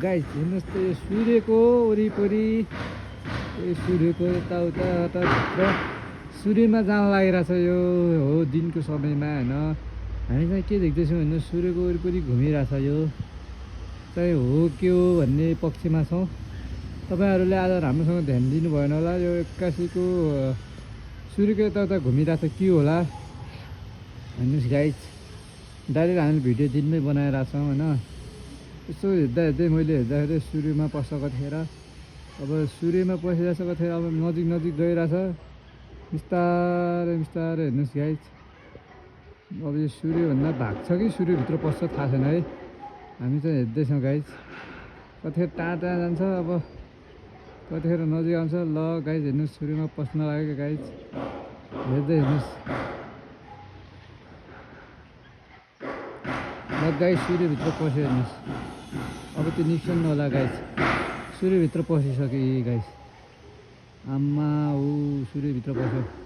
guys हेर्नुहोस् त यो सूर्यको वरिपरि यो सूर्यको यताउता भित्र सूर्यमा जान लागिरहेछ यो हो दिनको समयमा होइन हामी चाहिँ के देख्दैछौँ भन्नु सूर्यको वरिपरि घुमिरहेछ यो चाहिँ हो के हो भन्ने पक्षमा छौँ तपाईँहरूले आज राम्रोसँग ध्यान दिनु भएन होला यो एक्कासीको सूर्यको यताउता घुमिरहेछ के होला हेर्नुहोस् गाइस डाइरेक्ट हामीले भिडियो दिनमै बनाएर छौँ होइन यसो हेर्दै मैले हेर्दाखेरि सूर्यमा पसेको थिएर अब सूर्यमा पसिरहेको थिएर अब नजिक गइरहेछ बिस्तारै हेर्नुहोस् गाइस अब यो सूर्यभन्दा भाग्छ कि सूर्यभित्र पस्छ थाहा छैन है हामी चाहिँ हेर्दैछौँ गाइस कतिखेर टाढा जान्छ अब कतिखेर नजिक आउँछ ल गाइस हेर्नुहोस् सूर्यमा पस्न लागेको गाइस हेर्दै हेर्नुहोस् ल गाइस सूर्यभित्र पस्यो हेर्नुहोस् अब त्यो निस्कनु होला गाइस सूर्यभित्र पसिसक्यो गाइस आम्मा ऊ सूर्यभित्र पस्यो